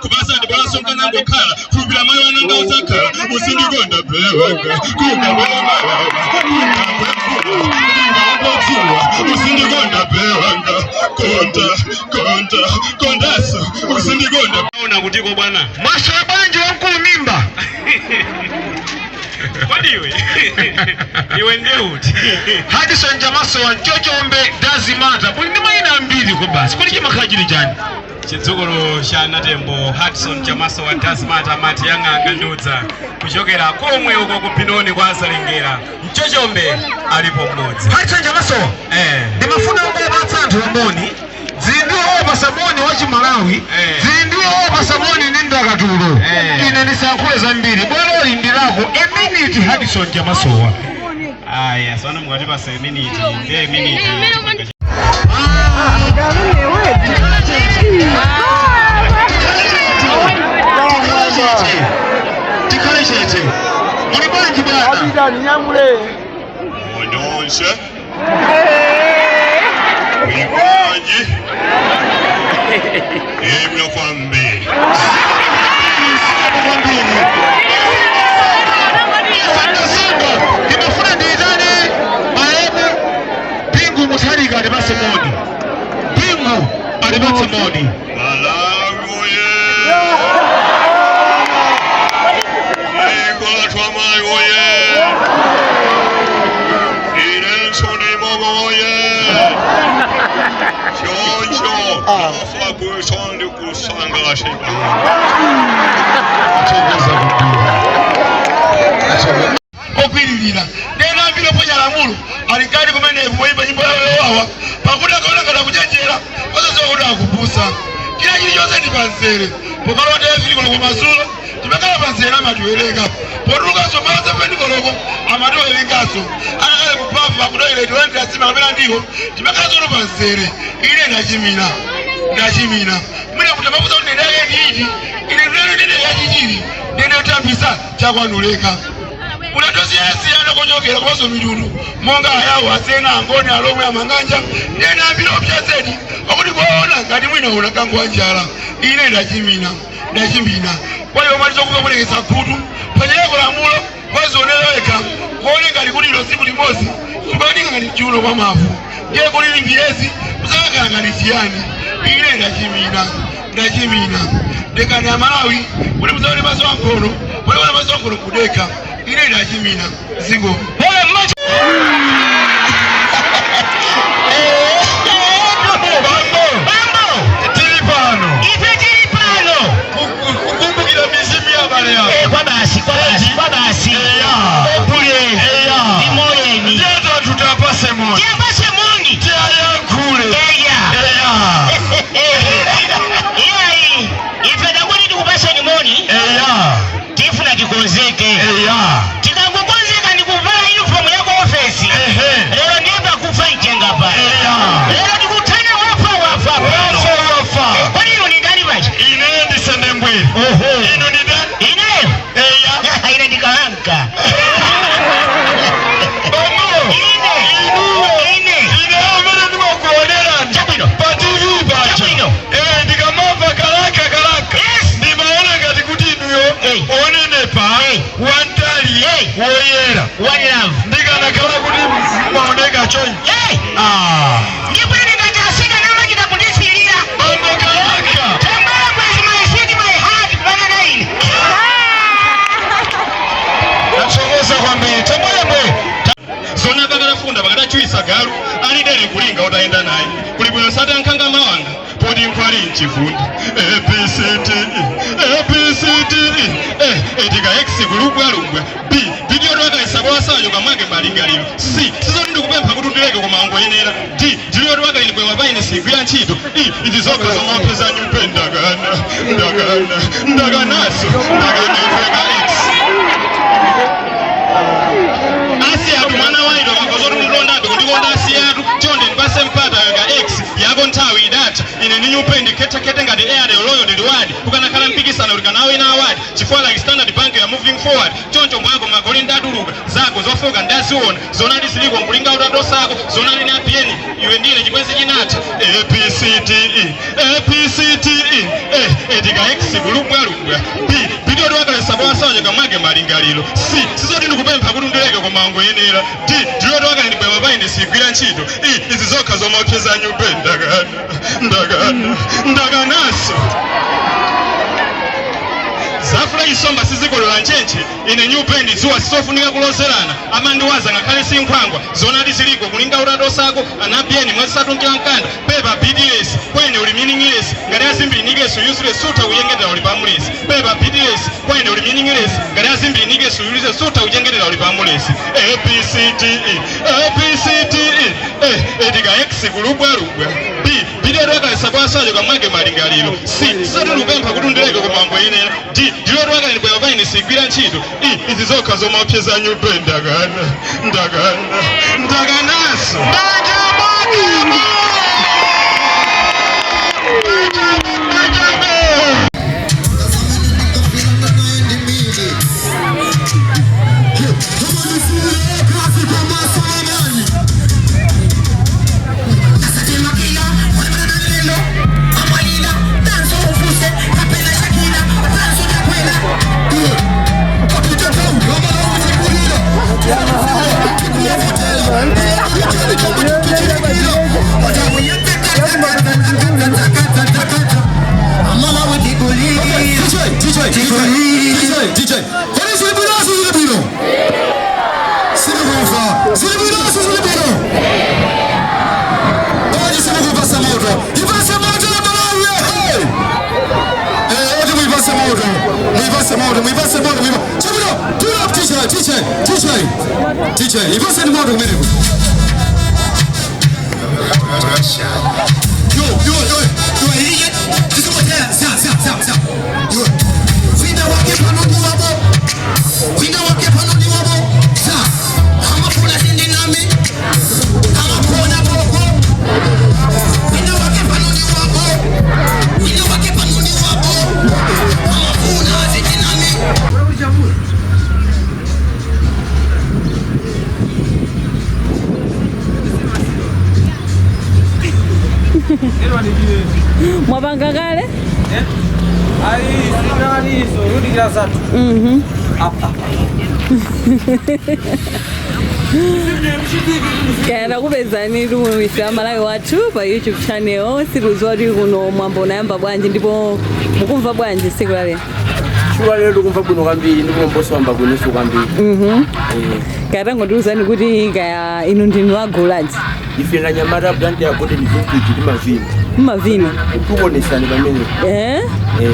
Kupasa ndibolanso nkanangokhala khulupira mayi wananga udzakhala usindikonda bewanga kukabwela mawawa kukabwela usindikonda bewanga konda konda kondaso usindikonda. Ona kutiko bwana. Mwasowa bwanji wamkulu mimba? Kodi iwe, iwe ndiye uti? Hadison Jamasowa, Mchochombe Dazimata, kuli ndi mayina ambiri ko basi, kuli chimakhala chili chani? Chidzukulu cha Natembo, Hudson Chamasowa Dasmata, mati yang'anga ndudza kuchokera komwe uko kupinoni kwa Azalengera. Mchochombe alipo mmodzi. Hadison Jamasowa, ndimafuna ungopatsa anthu amoni dzili ndi opasa moni wa Chimalawi, dzili ndi opasa moni ndi ndakatulo. Ine ndisayankhule zambiri, bwaloli ndi lako. A minute, Hadison Jamasowa. Aya, sono mukatipasa minute, ndiye minute. Tikhale chete. Muli bwanji bwana? Onyonse ulikwanji imyo kwambiri. Kwambiri. Sanga ndimafuna ndiyitane malemu Bingu Mutharika atipatse moni. Bingu atipatse moni. Malawi oye! Dziko lathu amayi oye! Inenso ndimogo oye! Choncho nafa kusondi kusangalasika. Athokoza kwambiri. Okwiririra ndena ambiri oponya lamulo alikali kumenepo moyimba nyimbo yawo yowawa, pakuti akaona ngati akuchenjera osadziwa kuti akupusa. China chilichonse ndi panzere. Pokalowa teyafiri koloko madzulo timakhala panzere, amatiwerenga. Potulukanso malo 7 koloko amatiwerenganso. Akakale kupafu akutoilet olandira sima kapena ndiwo, timakhala tsono panzere. Ine ndachimina, ndachimina mwina kuti amafuza kuti ndende yake ndiiti. Ine ndinene ndende yachichiri, ndende yotambisa chakwanuleka. Unatosiyana-siyana kochokera komanso mitundu monga Ayawo, Asena, Angoni, Alomwe, Amanganja ndene ambiri opyazedi okuti kuwaona ngati mwina una kangu wa njala. Ine ndachimina, ndachimina. Kwa iwo malizo kuva kulekesa khutu panyereko lamulo kwazionera wekha kuone ngati kuti ilo tsiku limodzi tikukanika ngati mchiuno kwa mavu, ndiye kulili miyezi kusakakhala ngati chiyani. Ine ndachimina, ndachimina. Ndekani Amalawi kuti muzaone maso ankhono paliona maso ankhono kudekha. Ine ndachimina ziko. Bambo. Bambo. Tili pano. Ife tili pano. Kukumbukira mizimu ya abale yako. Kwa basi, kwa basi, kwa basi. Opule. Imoleni. Teto tutapase moni. Tiyapase moni. Tiyayankhule. Eya. Iyayi, ife takuti tikupaseni moni. Tifuna tikonzeke. Tikangokonzeka ndikuvala uniform yako ofesi. Lero ndiye pakufa mchenga pano. Lero tikuthana wafa wafa pano. Wafa wafa. Kwani inu ni ndani pacha? Ine ndisende mbwiri. Inu ni ndani? Ineyo? Eya. Ine ndikalanka. Bambo. Ine. Ine. Ine amene ndimakuonerani. Chabwino. Pa TV pacha. Chabwino. Ndikamamva kalaka kalaka. Ndimaona ngati kuti inuyo onenepa, wantali, woyera. One love. Ndikanakhala kuti maoneka chonchi. Ah. Ndipo ine ngati asika namachita kundisirira. Bambo Kalaka. Tambala is my city, my heart, kupana na ine. Athokoza kwambiri Tambwelembwe. Zona pakatafunda pakatachwisa galu alidere kulinga utayenda naye kuli bwino satankhanga mawanga poti nkhwali mchivundi. ABCD ABCD etika X kulubwalubwa, B bidyoto akaisako kamwake malingaliro, C sizoti ndikupempha kuti undileke koma wangoyenera, D ndiliyoto akainibwewa paine sigwira ntchito, E izi zokha zomapeza nyumbe. Ndakana, ndakana, ndakanaso, ndakana ifeka X. Asiyatu mwana waito kakazoti mlondabe kundikonda. Asiyatu chonde ndipase mpata ka X yako, nthawi idatha. Ine ndinyupe ndikhetekhete ngati Airtel loyal reward, kukanakhala mpikisano kuti kanawina award chifukwa like Standard Bank ya moving forward. Choncho mwako magoli ndatuluka zako zofoka ndaziona zonali ziliko nkulinga utatosako zonali na apn. Iwe ndine chibwenzi chinatha. A B C D E, A B C D E, A etika X kulubwalubwa, B bidoti wakalesa bwasawaje kamwake malingaliro, C sizoti ndikupempha kuti ndileke koma ngoyenera, D ndiloti wakale ndibwema paine sigwira ntchito, E izi zokha zomopseza nyumba. Ndakana, ndakana, ndakanaso. Zafula chisomba sizikolola ntchentche. Ine new band dzuwa sizofunika kulozerana, amandiwaza ngakhale sinkhwangwa zonati ziliko kulinga utatosako anabiyeni mwazisatungira mkanda. Pepa BDS kwene uli meaningless, ngati azimbilinikeso useless, sutha kuchengetera uli pamulesi. Pepa BDS kwene uli meaningless, ngati azimbilinikeso useless, sutha kuchengetera uli pamulesi. A B C D E, A B C D E, A etika X kulubwalubwa, B bidoti wakalesa kwasajo kamwake malingaliro, C sizoti ndikupempha kuti ndileke koma ngoyenera, D ndiloti wakale ndibwera paine sigwira ntchito, E izi zokha zomopseza nyumba. Ndakana, ndakana, ndakanaso. Manja mwakemo! Manja, manja. DJ, DJ, DJ, DJ. Kodi zili bwino, zili bwino? Silikumva. Zili bwino, zili bwino? Oji silikupasa moto. Ipase moto la Malawi. Hey! Eh, oji muipase moto. Muipase moto, muipase moto, muipase. Chabwino, pull up, DJ, DJ, DJ. DJ, ipase ni moto kumeneko. Yo, yo, yo, yo, iye. Sa, sa, sa, sa. Yo. Wina wake pano ndi wabo. Wina wake pano ndi wabo. Sa. Amafuna sindinami. Amakona boko. Wina wake pano ndi wabo. Wina wake pano ndi wabo. Amafuna sindinami. Mwapanga kale? Ayi, sinalizo rudikira zatu. Apa. Kaya takupezani tumuwisa Malawi Wathu pa YouTube channel. Sikudziwa kuti kuno mwambo unayamba bwanji ndipo mukumva bwanji tsiku la lero? Shuwa lero tikumva bwino kwambiri, ndipo mwamboso wamba bwinonso kwambiri. Kaya tangotiuzani kuti kaya inu ndinu agulanji? Ife na nyamata brand ya Golden Vintage, timavina. Mmavina? Tikuonesani pamene. Eh? Eh.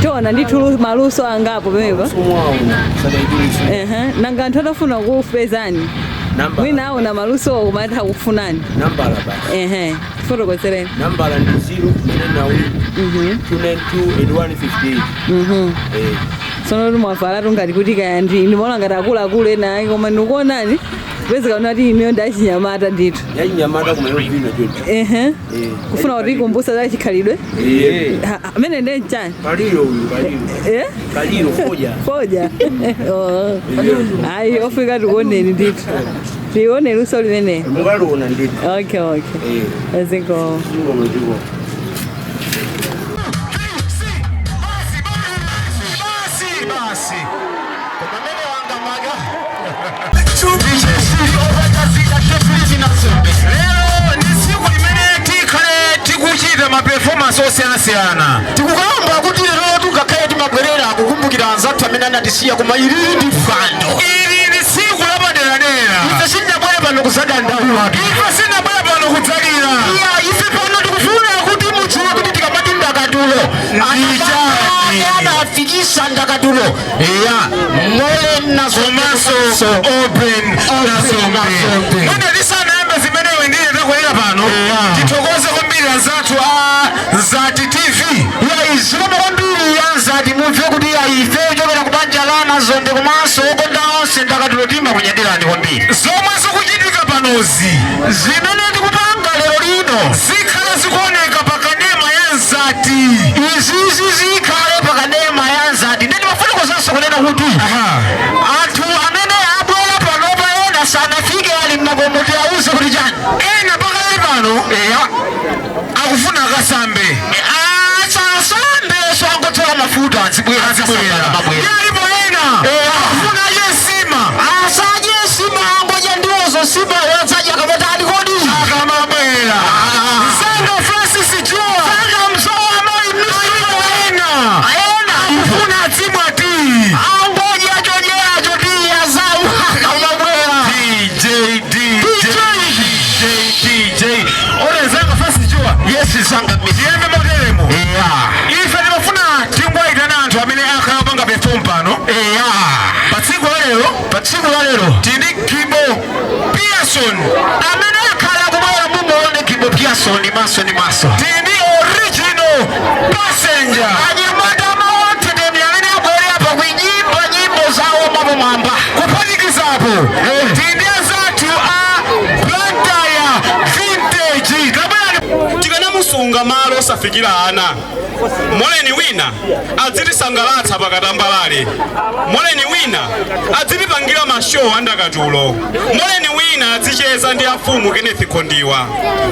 Tiona ndithu maluso angapo pamenepa. Somwawo sadaidulisa. Ehe, nanga anthu atafuna kukupezani? Namba. Mwina aona maluso kumatha kukufunani. Nambala basi. Ehe, fotokozereni. Nambala ndi 0 2 2 8158. Eh. Tsono timwavalatu ngati kuti kaya ndimaona ngati akuluakulu ena ake, koma ndikuonani kupezeka kuti ineyo ndachinyamata ndithu. Yachinyamata koma yovina choncho. Ehe. Eh. Kufuna kuti ikumbusa za chikhalidwe. Eh. Amene ndiye mchani? Kalilo uyu, kalilo. Eh? Kalilo foja. Foja. Oh. Ayi, ofika tikuoneni ndithu, tione luso limene. Mukaliona ndithu. Okay. Eh. Aziko. Zikomo, zikomo. Basi, basi. Koma mene wanga maga. Lero ndi tsiku limene tikhale tikuchita ma performance osiyanasiyana. Tikukamba kuti lero tungakhale timabwerera kukumbukira anzathu amene anatisiya, koma ilili ndi phwando. Ili ndi tsiku lapaderadera. Ife sitinabwere pano kuzadandaula. Ife sitinabwere pano kudzalira. Iya, ife pano tikufuna kuti mudziwe kuti tikamati ndakatulo, Ndichani? anafikisa ndakatulo iya mole Komanso Open Nasombe. Mwina tisanayambe zimenewe, ndiye takwera pano tithokoze kwambiri anzathu a Nzati TV. Ya, iziloma kwambiri ya Nzati. Mumve kuti ya ife kuchokera ku banja la Nazonde komanso okonda onse ndakatulo timakunyadirani kwambiri. Zomwe zikuchitika panozi, zimene tikupanga lero lino, zikhala zikuoneka pa kanema ya Nzati. Izizi zikhale pakanema ya Nzati. Ndi ndimafuna kunena kuti anthu amene abwera panopa, ena sanafike, ali mmakomo, tiawuze kuti chani? Ena pakali Pano eya akufuna akasambe. Asasambe, swangotola mafuta, azibwera. Azibwera. Yalipo ena akufuna adye nsima. Asadye nsima, angodya ndiwozo. Nsima yotsadya kamotani kodi? Akamabwera Msanga Francis Joa. Sanga msowa mayi. Alipo ena ena akufuna adzimwa tiyi. Angodya chodyacho, tiyi azawu akamabwera. DJ DJ DJ DJ ore Zanga Francis Joa. Yes, Zanga. Tiyembe moteremo. Ife timafuna tingwayitana anthu amene akhala panga perform pano pa tsiku la lero. Pa tsiku la lero tindi Gibo Pearson amene akhala kubwera, mumuone Gibo Pearson maso ni maso. Tindi Original Passenger. Anyamata maotedemi amene abwere apa kuinyimba nyimbo zawo mwambo mwamba. Kuphatikizapo tindi anzathu a Blantyre Vintage kabwera. Tikanamusunga malo osafikira ana. Moleni wina adzitisangalatsa pakatambalale. Moleni wina adzitipangira mashow andakatulo. Moleni wina adzicheza ndi afumu Kenneth Khondiwa.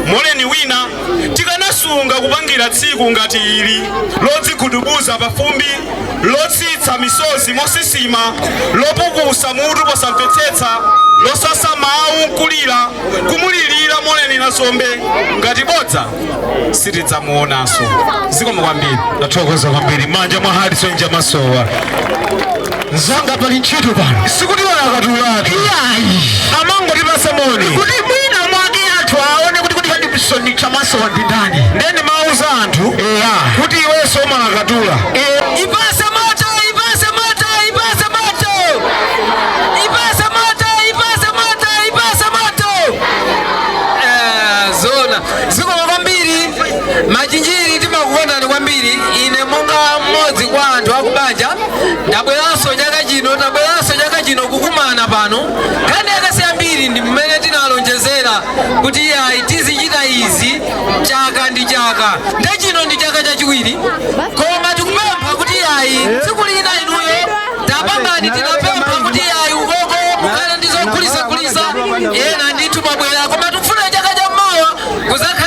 Moleni wina tikanasunga kupangira tsiku ngati ili lodzigudubuza pafumbi, lotsitsa misozi mosisima, lopukusa mutu posamvetsetsa, losasa mawu nkulira kumulirira Moleni Nazombe. Ngati bodza sitidzamuonanso. Zikomo kwambiri. Tathokoza kwambiri. Manja mwa Harrison Jamasowa. Nzanga, pali ntchito pano. Sikutiwala akatulatu. Iyayi. Amangotipasa moni kuti mwina mwake anthu aone kuti Harrison Chamasowa ndi ndani. Ndeni mauza anthu kuti iwenso umalakatula. Ipase moto, ipase moto, ipase moto, ipase moto, ipase moto, ipase moto. Zona zikomo kwambiri Machinjiri, timakukondani kwambiri. Ine monga mmodzi kwa anthu akubanja ndabweranso chaka chino, tabweranso chaka chino kukumana pano. Nkhani yakasi ambiri ndi mmene tinalonjezera kuti iyayi, tizichita izi chaka ndi chaka, nde chino ndi chaka chachiwiri. Koma tikupempha kuti iyayi, tsiku lina inuyo tapangani. Tinapempha kuti iyayi, ukoko mukhale ndi zogulitsagulitsa ena ndithu mwabwera, koma tikufuna chaka chammawa kuzakhale